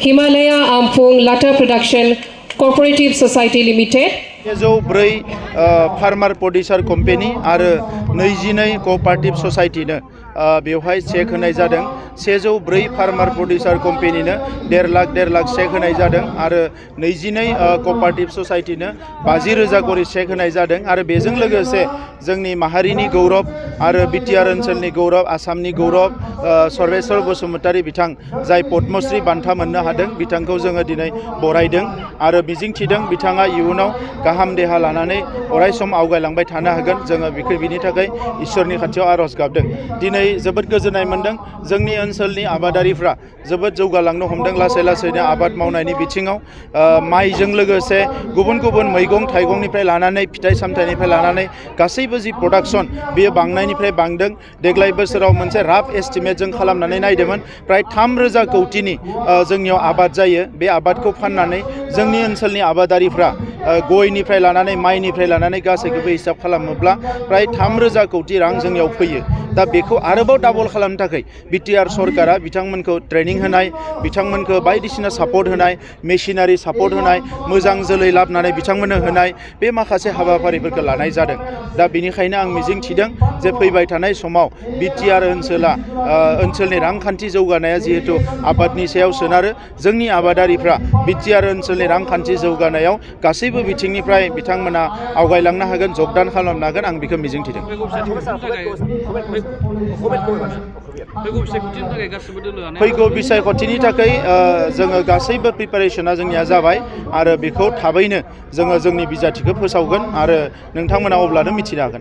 Himalaya Ampung Lata Production Co-operative Society Limited. 104 farmer producer company आरो 22 कोअपारेटिव ससाइटिनो बेवहाय check होनाय जादों 104 फार्मार प्रडिउसार कम्पानिनो 1.5 लाख चेक होनाय जादों आरो 22 कोअपारेटिव ससाइटिनो 50,000 करि चेक होनाय जादों आरो बेजों लोगोसे जोंनि माहारिनि गौरव आरो बिटिआर ओनसोलनि गौरव आसामनि गौरव सर्वेश्वर बसुमतारी बिथां जाय पद्मश्री बान्था मोननो हादों बिथांखौ जोङो दिनै बरायदों आरो मिजिंथिदों बिथाङा इयुनाव गाहाम देहा लानानै अराय सम आवगायलांबाय थानो हागोन जोङो बिनि थाखाय इसोरनि खाथियाव आरज गाबदों दिनै जोबोद गोजोननाय मोनदों जोंनि ओनसोलनि आबादारिफ्रा जोबोद जौगालांनो हमदों लासै लासैनो आबाद मावनायनि बिथिङाव माइजों लोगोसे गुबुन गुबुन मैगं थाइगंनिफ्राय लानानै फिथाइ सामथाइनिफ्राय लानानै गासैबो जि प्रडाक्शन बेयो बांनायनिफ्राय बांदों देग्लाय बोसोराव मोनसे राफ एस्टिमेट जों खालामनानै नायदोंमोन प्राय 3,000 कौटिनि जोंनियाव आबाद जायो बे आबादखौ फाननानै जोंनि ओनसोलनि आबादारिफ्रा गयनिफ्राय लानानै माइनिफ्राय लानानै गासैखौबो हिसाब खालामोब्ला प्राय 3,000 कौटि रां जोंनियाव फैयो दा बेखौ आरोबाव डाबल खालामनो थाखाय बिटिआर सरकारा बिथांमोनखौ ट्रेनिं होनाय बिथांमोनखौ बायदिसिना सापर्ट होनाय मेशिनारि सापर्ट होनाय मोजां जोलै लाबोनानै बिथांमोननो होनाय बे माखासे हाबाफारिफोरखौ लानाय जादों दा बेनिखायनो आं मिजिंथिदों जे फैबाय थानाय समाव बिटिआर ओनसोलनि रांखान्थि जौगानाया जिहेतु आबादनि सायाव सोनारो जोंनि आबादारिफ्रा बिटिआर ओनसोलनि रांखान्थि जौगानायाव गासैबो बिथिंनिफ्राय बिथांमोना आवगायलांनो हागोन जगदान खालामनो हागोन आं बेखौ मिजिंथिदों फैगौ बिसायख'थिनि थाखाय जोङो गासैबो प्रिपारेसना जोंनिया जाबाय आरो बेखौ थाबैनो जोङो जोंनि बिजाथिखौ फोसावगोन आरो नोंथांमोना अब्लानो मिथिनो हागोन